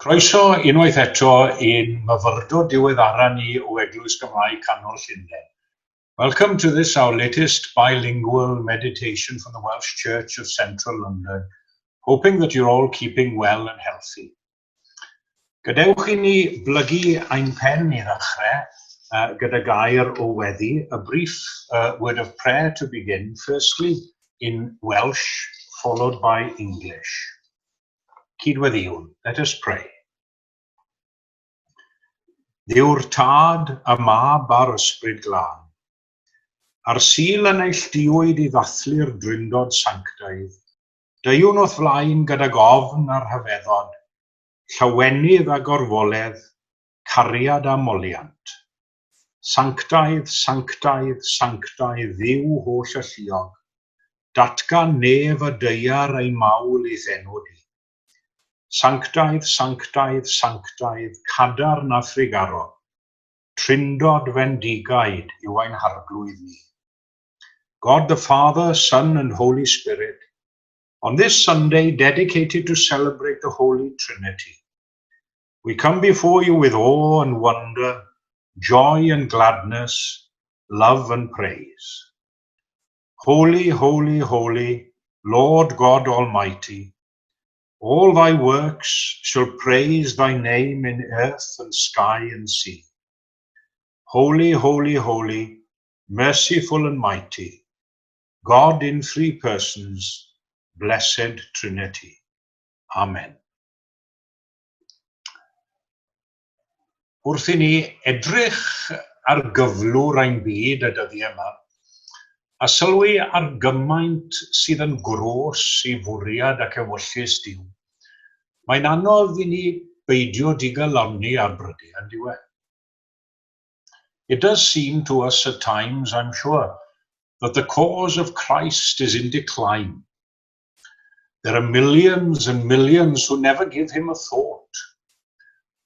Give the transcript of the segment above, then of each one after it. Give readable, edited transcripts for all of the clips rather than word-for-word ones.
Croeso unwaith eto i'n myfyrdod diweddara ni o Eglwys Gymraeg Canol Llundain. Welcome to this, our latest bilingual meditation from the Welsh Church of Central London, hoping that you're all keeping well and healthy. Gadewch i ni blygu ein pen i ddechrau gyda gair o weddi, a brief word of prayer to begin, firstly in Welsh, followed by English. Cydweddïwn, let us pray. Dduw'r Tad, y Mab a'r Ysbryd Glân. Ar Sul y neilltuwyd i ddathlu'r Drindod Sanctaidd, deuwn o'th flaen gydag ofn a rhyfeddod, llawenydd a gorfoledd, cariad a moliant. Sanctaidd, sanctaidd, sanctaidd Dduw holl alluog, datgan nef a daear ein mawl i'th enw di. Sanctaidd, sanctaidd, sanctaidd, cadarn a thrugarog, trindod fendigaid yw ein harglwydd ni. God the Father, Son and Holy Spirit, on this Sunday dedicated to celebrate the Holy Trinity, we come before you with awe and wonder, joy and gladness, love and praise. Holy, holy, holy, Lord God Almighty, all thy works shall praise thy name in earth and sky and sea. Holy, holy, holy, merciful and mighty, God in three persons, blessed Trinity. Amen. Wrth i ni edrych ar gyflwr ein byd y dyddiau yma, a sylwi ar gymaint sydd yn groes i fwriad ac ewyllys Duw, mae'n anodd i ni beidio digalonni ar brydiau, yn dyw e? It does seem to us at times, I'm sure, that the cause of Christ is in decline. There are millions and millions who never give him a thought.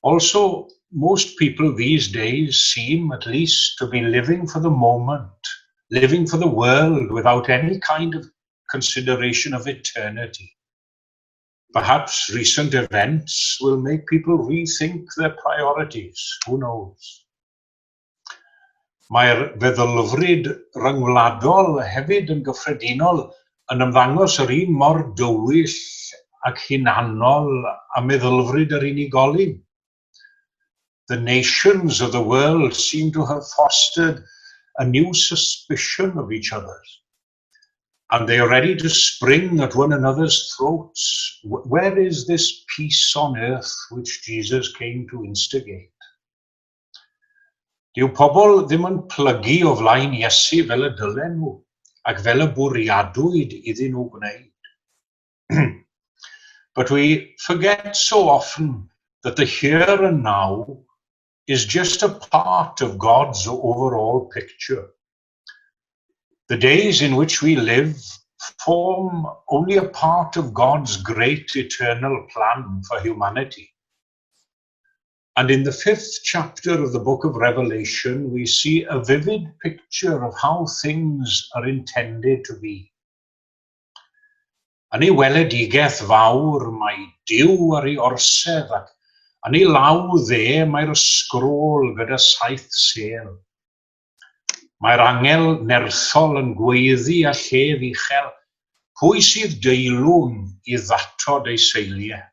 Also, most people these days seem at least to be living for the moment, living for the world without any kind of consideration of eternity. Perhaps recent events will make people rethink their priorities. Who knows? Mae'r feddylfryd ryngwladol hefyd yn gyffredinol yn ymddangos yr un mor dywyll ac hunanol a meddylfryd yr unigolyn. The nations of the world seem to have fostered a new suspicion of each other, and they are ready to spring at one another's throats. Where is this peace on earth which Jesus came to instigate? Dyw pobl ddim yn plygu o flaen Iesu fel y dylen nhw ac fel y bwriadwyd iddyn nhw gwneud. But we forget so often that the here and now is just a part of God's overall picture. The days in which we live form only a part of God's great eternal plan for humanity. And in the fifth chapter of the book of Revelation, we see a vivid picture of how things are intended to be. Yn ei weledigaeth fawr mae Duw ar ei orsedd ac yn ei law dde mae'r sgrôl gyda saith sêl. Mae'r angel nerthol yn gweiddi â llef uchel, pwy sydd deilwng i ddatod ei seiliau?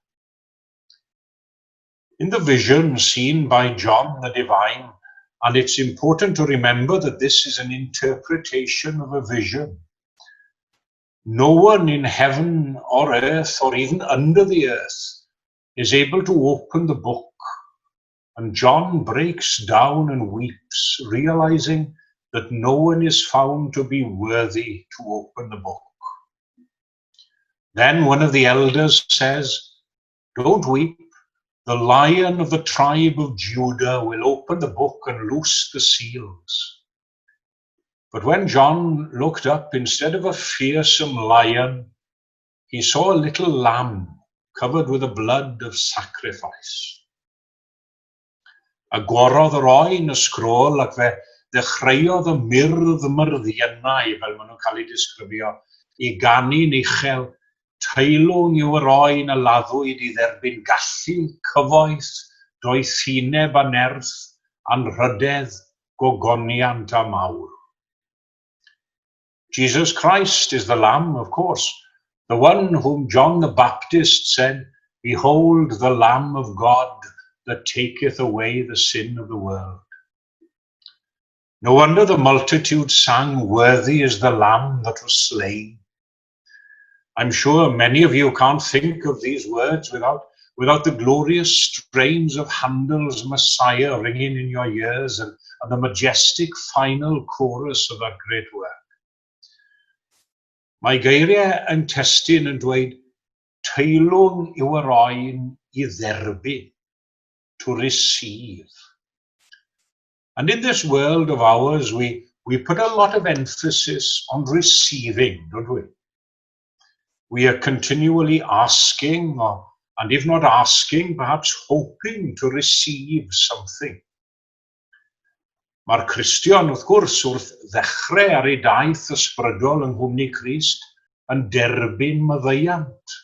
In the vision seen by John the Divine, and it's important to remember that this is an interpretation of a vision, no one in heaven or earth or even under the earth is able to open the book. And John breaks down and weeps, realizing that no one is found to be worthy to open the book. Then one of the elders says, "Don't weep. The Lion of the tribe of Judah will open the book and loose the seals." But when John looked up, instead of a fearsome lion, he saw a little lamb covered with the blood of sacrifice. Agorodd yr oen y sgrôl ac fe ddechreuodd y myrdd myrddiynau, fel maen nhw'n cael eu disgrifio, i ganu'n uchel, Teilwng yw yr oen a laddwyd i dderbyn gallu, cyfoeth, doethineb a nerth, anrhydedd, gogoniant a mawl. Jesus Christ is the Lamb, of course, the one whom John the Baptist said, "Behold the Lamb of God that taketh away the sin of the world." No wonder the multitude sang, "Worthy is the Lamb that was slain." I'm sure many of you can't think of these words without the glorious strains of Handel's Messiah ringing in your ears and the majestic final chorus of that great work. Mae geiriau ein testun yn dweud teilwng yw yr oen i dderbyn, to receive. And in this world of ours, we put a lot of emphasis on receiving, don't we? We are continually asking, and if not asking, perhaps hoping to receive something. Mae'r Cristion, wrth gwrs, wrth ddechrau ar ei daith ysbrydol yng nghwmni Crist, yn derbyn maddeuant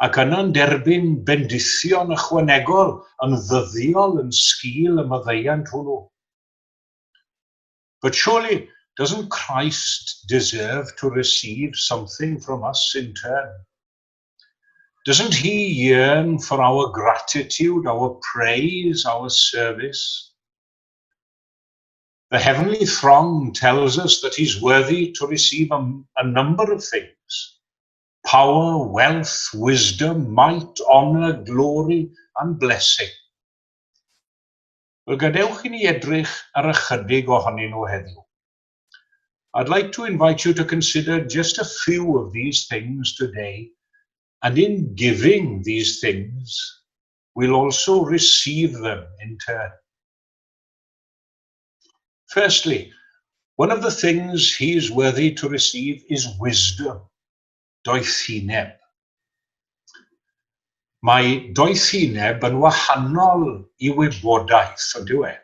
ac yna'n derbyn bendithion ychwanegol yn ddyddiol yn sgil y maddeuant hwnnw. But surely, doesn't Christ deserve to receive something from us in turn? Doesn't he yearn for our gratitude, our praise, our service? The heavenly throng tells us that he's worthy to receive a number of things: power, wealth, wisdom, might, honor, glory, and blessing. Wel, gadewch i ni edrych ar ychydig ohonyn nhw heddiw. I'd like to invite you to consider just a few of these things today, and in giving these things, we'll also receive them in turn. Firstly, one of the things he is worthy to receive is wisdom, doethineb. Mae doethineb yn wahanol i wybodaeth, on'd yw e?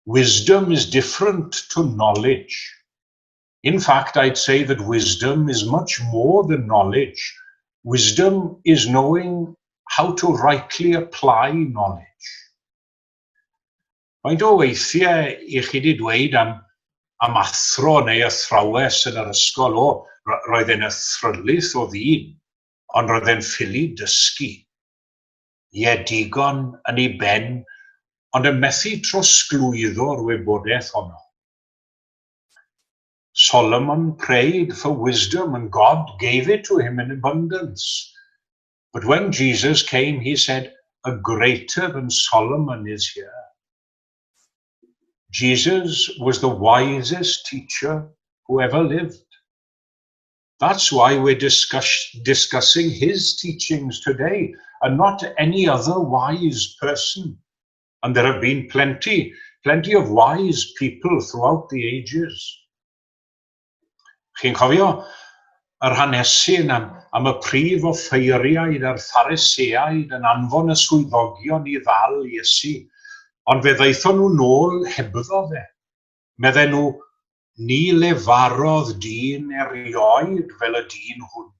Wisdom is different to knowledge. In fact, I'd say that wisdom is much more than knowledge. Wisdom is knowing how to rightly apply knowledge. Faint o weithiau i chi wedi dweud am athro neu athrawes yn yr ysgol, "O, roedd e'n athrylith o ddyn, ond roedd e'n ffili dysgu. Ie, digon yn ei ben, ond yn methu trosglwyddo'r wybodaeth honno." Solomon prayed for wisdom and God gave it to him in abundance. But when Jesus came, he said, "A greater than Solomon is here." Jesus was the wisest teacher who ever lived. That's why we're discussing his teachings today and not any other wise person. And there have been plenty, plenty of wise people throughout the ages. Chi'n cofio yr hanesyn am y prif offeiriaid a'r Phariseaid yn anfon y swyddogion i ddal Iesu, ond fe ddaethon nhw nôl hebddo fe. Medden nhw, "Ni lefarodd dyn erioed fel y dyn hwn."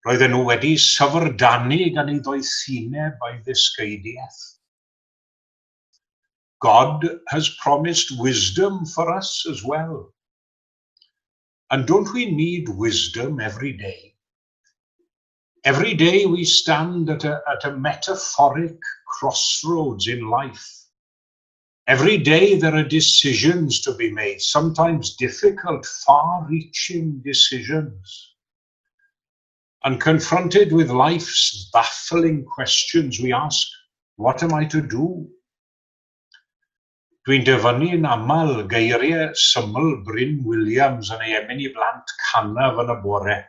Roedden nhw wedi syfrdanu gan ei ddoethineb a'i ddysgeidiaeth. God has promised wisdom for us as well. And don't we need wisdom every day? Every day we stand at a metaphoric crossroads in life. Every day there are decisions to be made, sometimes difficult, far-reaching decisions. And confronted with life's baffling questions, we ask, "What am I to do?" Dwi'n dyfynnu'n aml geiriau syml Bryn Williams yn ei emyn i blant "Canaf yn y Bore".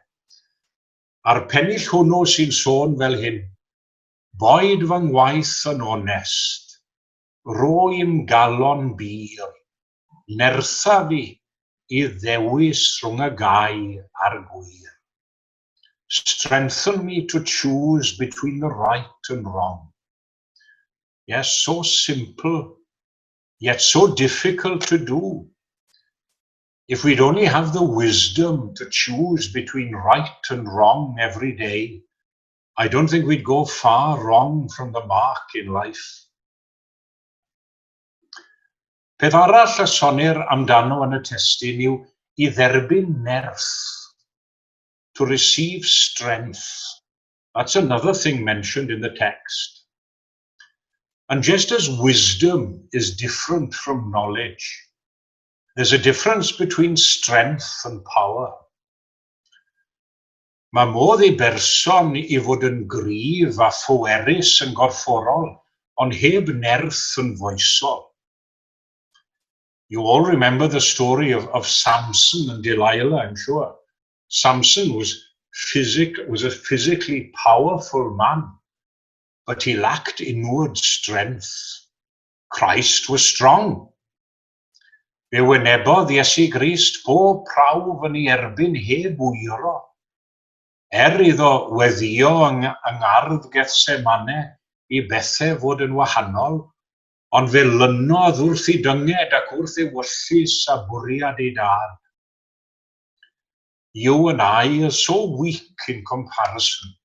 A'r pennill hwnnw sy'n sôn fel hyn: "Boed fy ngwaith yn onest, ro i'm galon bur, nertha fi i ddewis rhwng y gau a'r gwir." Strengthen me to choose between the right and wrong. Yes, so simple, yet so difficult to do. If we'd only have the wisdom to choose between right and wrong every day, I don't think we'd go far wrong from the mark in life. Peth arall y sonir amdano yn y testun yw i dderbyn nerth, to receive strength. That's another thing mentioned in the text. And just as wisdom is different from knowledge, there's a difference between strength and power. Mae modd i berson i fod yn gryf a phwerus yn gorfforol, ond heb nerth yn foesol. You all remember the story of Samson and Delilah, I'm sure. Samson was a physically powerful man, but he lacked inward strength. Christ was strong. Fe wynebodd Iesu Grist bob prawf yn ei erbyn heb wyro. Er iddo weddio yng ngardd Gethsemane i bethau fod yn wahanol, ond fe lynodd wrth ei dynged ac wrth ewyllys a bwriad ei Dad. You and I are so weak in comparison.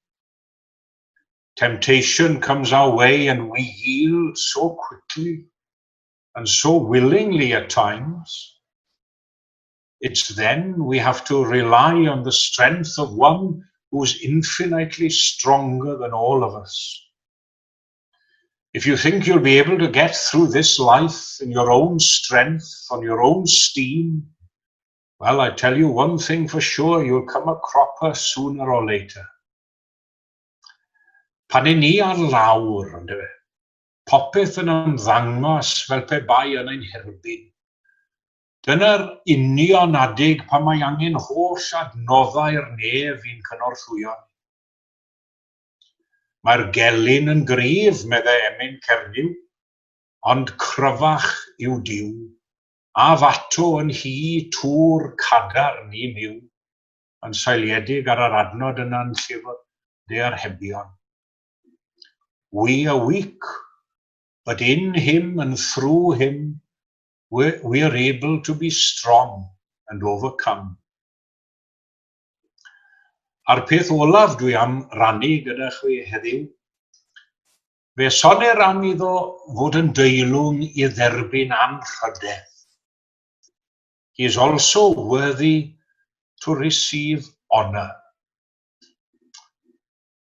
Temptation comes our way and we yield so quickly and so willingly at times. It's then we have to rely on the strength of one who's infinitely stronger than all of us. If you think you'll be able to get through this life in your own strength, on your own steam, well, I tell you one thing for sure, you'll come a cropper sooner or later. Pan y'n ni ar lawr, ondife, popeth yn ymddangos fel pe bai yn ein herbyn. Dyna'r union adeg pan mae angen holl adnoddau'r nef i'n cynorthwyo. Mae'r gelyn yn gryf, meddai emyn Cernyw, ond cryfach yw Duw, af ato yn nhŷ tŵr cadarn i'm yw, yn seiliedig ar yr adnod yna'n Llyfr Diarhebion. We are weak, but in him and through him we are able to be strong and overcome. A'r peth olaf dwi am rannu gyda chwi heddiw, fe sonir am iddo fod yn deilwng i dderbyn anrhydedd. He is also worthy to receive honour.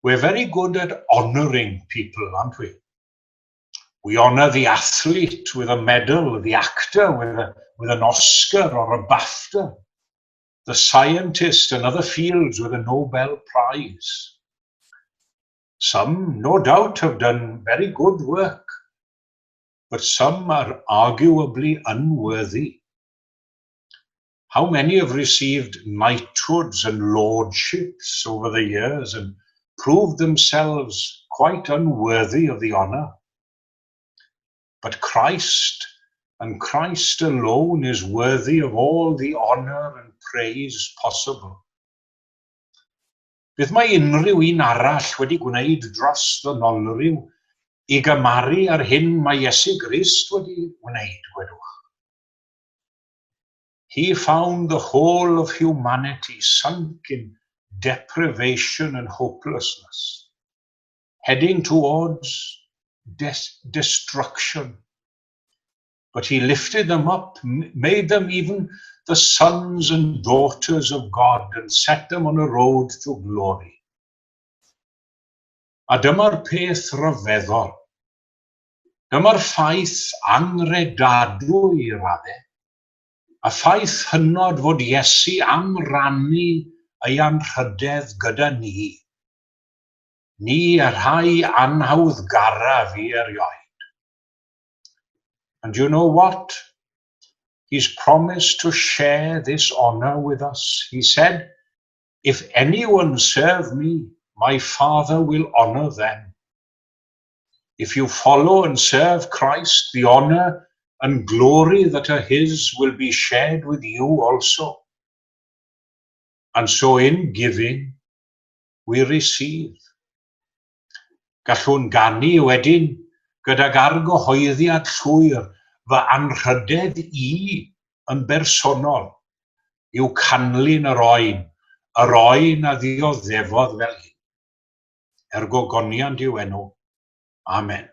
We're very good at honouring people, aren't we? We honour the athlete with a medal, the actor with an Oscar or a BAFTA, the scientist in other fields with a Nobel Prize. Some, no doubt, have done very good work, but some are arguably unworthy. How many have received knighthoods and lordships over the years and proved themselves quite unworthy of the honour? But Christ and Christ alone is worthy of all the honour and praise possible. Beth mae unrhyw un arall wedi gwneud dros ddynolryw i gymharu â'r hyn mae Iesu Grist wedi wneud, gwedwch? He found the whole of humanity sunk in deprivation and hopelessness, heading towards destruction. But he lifted them up, made them even the sons and daughters of God, and set them on a road to glory. A dyma'r peth rhyfeddol. Dyma'r ffaith anghredadwy i raddau. A ffaith hynod fod Iesu am rannu ei anrhydedd gyda ni. Ni y rhai anhawddgaraf i erioed. And you know what? He's promised to share this honor with us. He said, "If anyone serve me, my Father will honor them." If you follow and serve Christ, the honor and glory that are his will be shared with you also. And so in giving, we receive. Gallwn ganu wedyn gydag argyhoeddiad llwyr: fy anrhydedd i yn bersonol. Yw canlyn yr oen, yr oen a ddioddefodd fel hyn. Er gogoniant i'w enw. Amen.